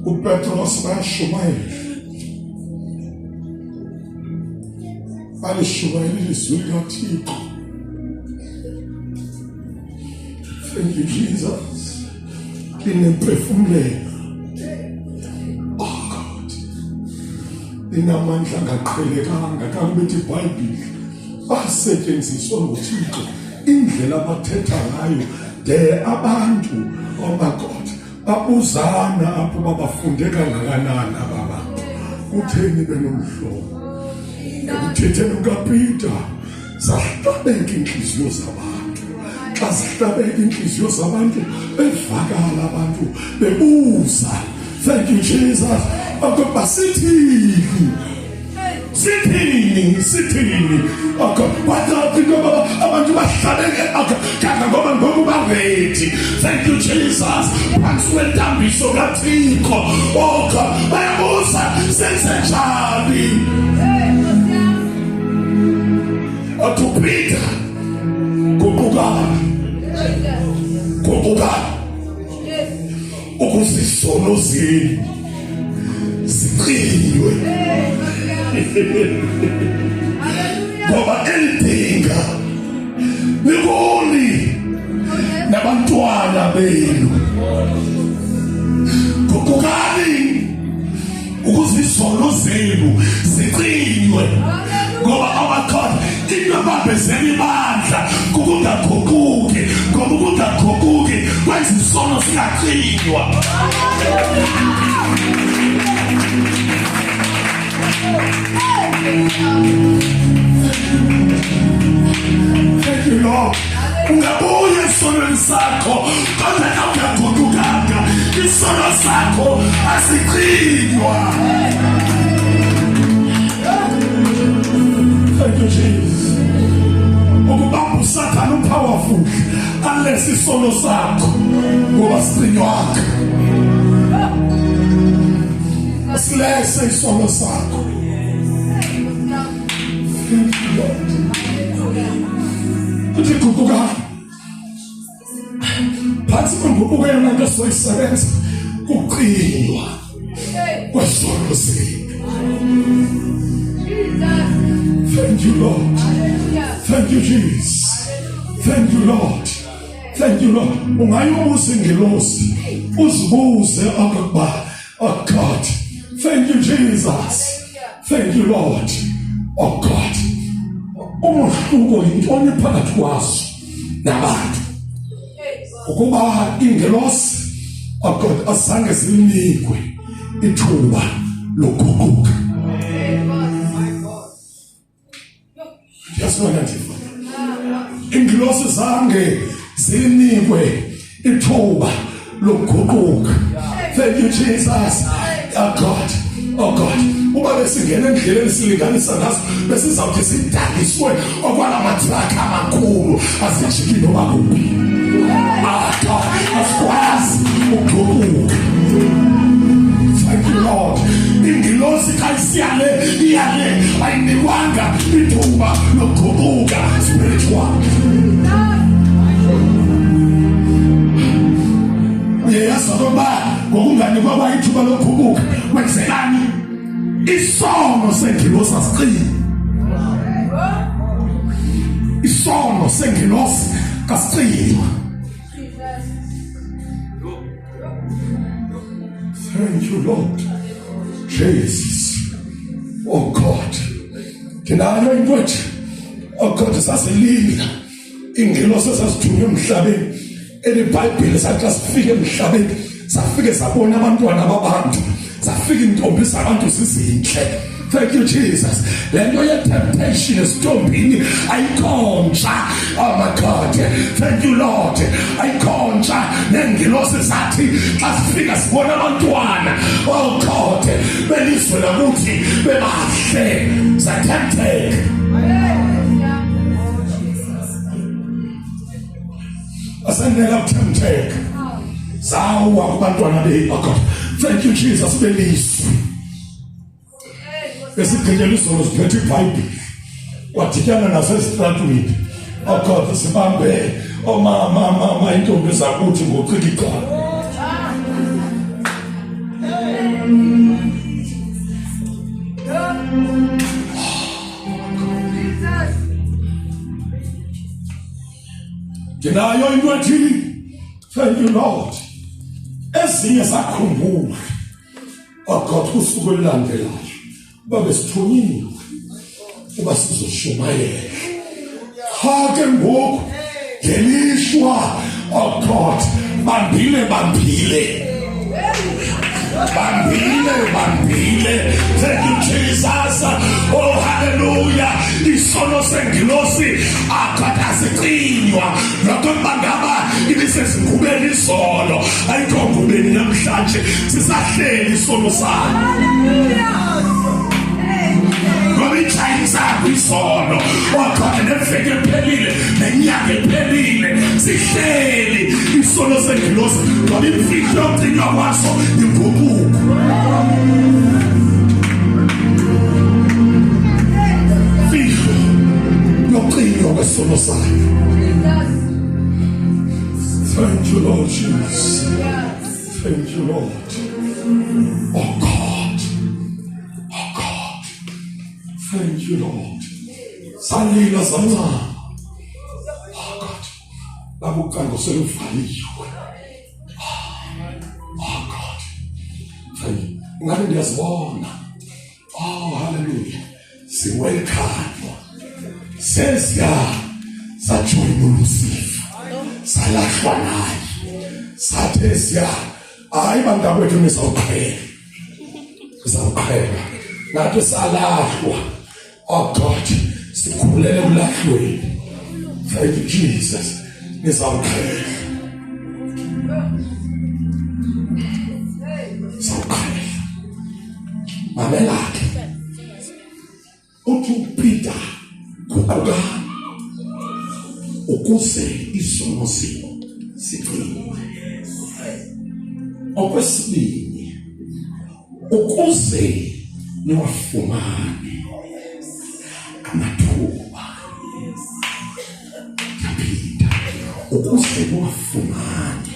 UPetros bayashumayela, balishumayela ilizwi likaThixo. Thank you, Jesus. Linemphefumlelo. Oh God. Linamandla angaqhelekanga kanti bethi iBhayibhile basetyenziswa nguThixo indlela abathetha ngayo de abantu oh my God babuzana apho babafunde kangakanani aba bantu kutheni benomhlobo ekuthetheni kukaPeter zahlabeka iintliziyo zabantu xa zihlabeka iintliziyo zabantu bevakala abantu bebuza thank you Jesus ukuba sithini sithini sithini okay into yoba abantu bahlabeke okay kangangoba ngoku baredi thank you Jesus phantsi kwentambiso kaThixo okay bayabuza senze njani athi uPeter guqukani guqukani ukuze izono zenu zicinywe ngoba elidinga likuni nabantwana benu guqukani ukuze izono zenu zicinywe ngoba abakhona into ebambezela ibandla kukungaguquki ngoba ukungaguquki kwenza isono singacinywa. Thank you, Lord. Ungabuya esonweni sakho kodwa xa ungaguqukanga isono sakho asicinywa. Thank you, Jesus. Ukubamba uSathane upowerful unless isono sakho ngoba sicinywanga. Silese isono sakho. Thank you, Lord. Uthi guquka. Phantsi kwenguquko yona nto soyisebenza kucinywa kwesono sethu. Thank you, Lord. Thank you, Jesus. Thank you, Lord. Thank you, Lord. Ungayibuza ingelosi uzibuze okokuba oh God. Thank you, Jesus. Thank you, Lord. Oh God. Umahluko yintoni phakathi kwazo nabantu? Ukuba ingelosi oh God azange zinikwe ithuba lokuguquka. Yasibona ndiva. Ingilosi zange zinikwe ithuba lokuguquka. Thank you Jesus. Oh God. Oh God. Uba besingena endleleni silinganisa ngaso besizawuthi sidaliswe okwala matrakha amakhulu azijiki noba kuphi. Ah God, asikwazi ukuguquka. Thank you Lord. Ingilosi xa isiyale iyale ayinikwanga ithuba lokuguquka spiritual. Uyeyazi okokuba ngokunganikwa kwa ithuba lokuguquka kwenzekani? Isono sengilosi asiqini. Isono sengilosi asiqini. Thank you, Lord. Jesus. Oh God. Ndinayo into ethi oh God sasilila ingelosi esasithunywe emhlabeni elibhayibhile sathi xa sifike emhlabeni safike sabona abantwana babantu zafika iintombi zabantu zizintle Thank you Jesus. Le nto ye-temptation esintombini ayikhontsha. Oh my God. Thank you Lord. Ayikhontsha. Neengilosi zathi xa zifika zibona abantwana. Oh God. Belizwe lakuthi bebahle. Zathempteka. Asendela kuthempteka. Zawa kubantwana be. Oh God. Thank you Jesus belizwe. Esigqityela izolo siphethe iBhayibhile. Kwadityanwa naso esitratweni. Oh God, sibambe omama mama intombi zakuthi ngocikicana. Ndinayo into ethi thank you Lord. Ezinye zakhumbula. Oh God, usuku olulandelayo babe sithunyiwe uba sizoshumayela. Cha ke ngoku ngelishwa oh God bambile bambile bambile bambile thank you Jesus oh hallelujah isono sengilosi akakasicinywa nokuba ngaba ibisezingubeni izolo ayikho ngubeni namhlanje sisahleli isono sayo ngoba ijayisa kwisono wakhona neveki ephelile nenyanga ephelile sihleli isono sengilosi ngoba imfihlo yokugcinwa kwaso inguquko mfihlo yokugcinwa kwesono sayo. Thank you, Lord Jesus. Thank you, Lord. Oh God. Oh God. Thank you, Lord. Salila sancama. Oh God. Labo ucango seluvaliwe. Oh God. Thank you. Ngabe ndiyazibona. Oh hallelujah. Siwelcome. Seziya sajoyina uLucifer. Salahlwa naye. Sathe siya hayi bantakwethu nizawuqhela. Sizawuqhela. Nathi salahlwa. Oh God, sikhulele ulahlweni. Thank you Jesus. Nizawuqhela. Sizawuqhela. Mamela ke. Uthi uPeter guquka ukuze izono zenu zicinywe. Okwesibini ukuze niwafumane amathuba yaphinda ukuze niwafumane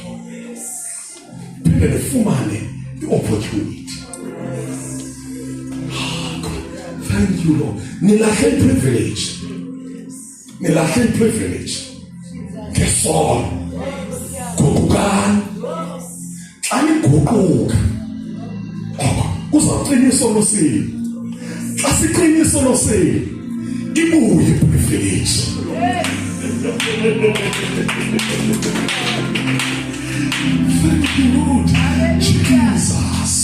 phinde nifumane i-opportunity. Ah, thank you Lord. Nilahle i-privilege, nilahle i-privilege ngesono. Guqukani. Xa niguquka oko kuzawucima isono senu. Xa sicima isono senu ibuye i-privilege. Thank you Lord Jesus.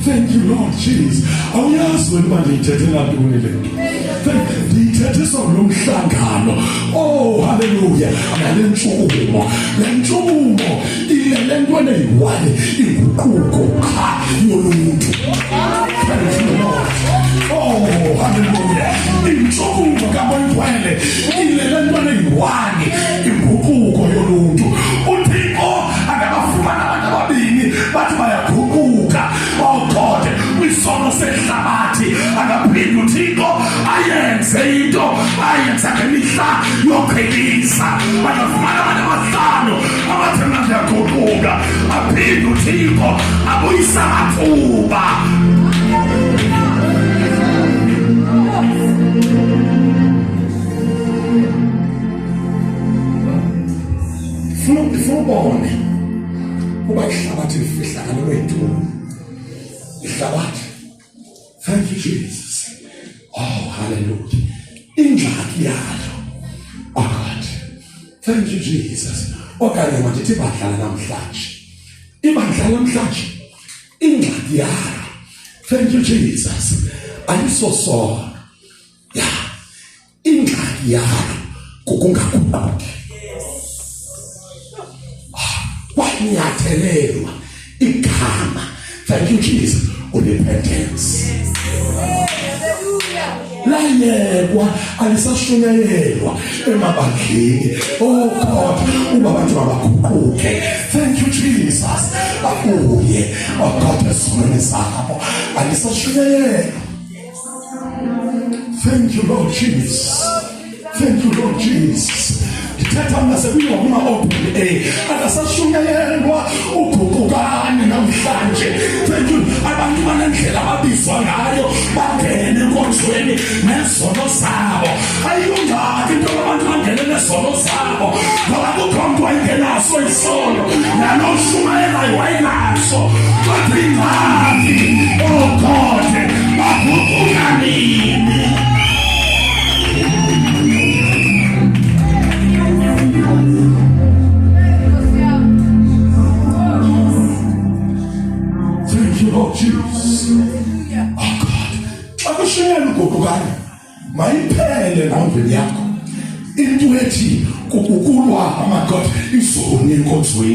Thank you Lord Jesus. Awuyazi wena uba ndiyithethela ntoni le nto. Ndiyithethiswa ngulo mhlangano. Oh hallelujah. Nale ntshukumo. Le ntshukumo ilele ntweni eyi-one inguquko qha yoluntu. Thank you Lord. Oh hallelujah. Intshukumo kaMoya ilele ntweni eyi-one inguquko yoluntu. UThixo angabafumana abantu ababini bathi bayaguquka. Oh God, kwisono sehlabathi angaphinda uThixo ayenze into ayenza ngemihla yoqhelisa. Bangafumana abantu abahlanu abathi mna ndiyaguquka, aphinde uThixo abuyise amathuba. Ndifuna ubone uba ihlabathi lifihlakalelwe yintoni. Ihlabathi. Thank you Jesus. Oh hallelujah. Ingxaki yalo. Oh God. Thank you Jesus. Okanye mandithi ibandla namhlanje. Ibandla namhlanje ingxaki yalo. Thank you Jesus. Ayisosono. Ya. Ingxaki yalo kukungaguquki. Kwanyathelelwa igama. Thank you Jesus. Repentance. Layekwa alisashunyayelwa emabandleni. Oh God, uba abantu mabaguquke. Thank you Jesus. Babuye oh God esonweni sabo. Alisashunyayelwa. Thank you Lord Jesus. Thank you Lord Jesus. Ndithetha mna sekuyiwa kuma-open air, akasashunyayelwa uguqukani namhlanje. Thank you. Abantu banendlela ababizwa ngayo, bangene enkonzweni nezono zabo. Ayiyongxaki into abantu bangene nezono zabo, ngoba kukho mntu wayengenaso isono, naloshumayelayo wayenaso. Kodwa ingxaki, oh God, baguquka nini? Thank you, Lord Jesus. Oh God. Xa kushunyelwa uguqukani, mayiphele engqondweni yakho into ethi kuguqulwa, oh my God, izono enkonzweni.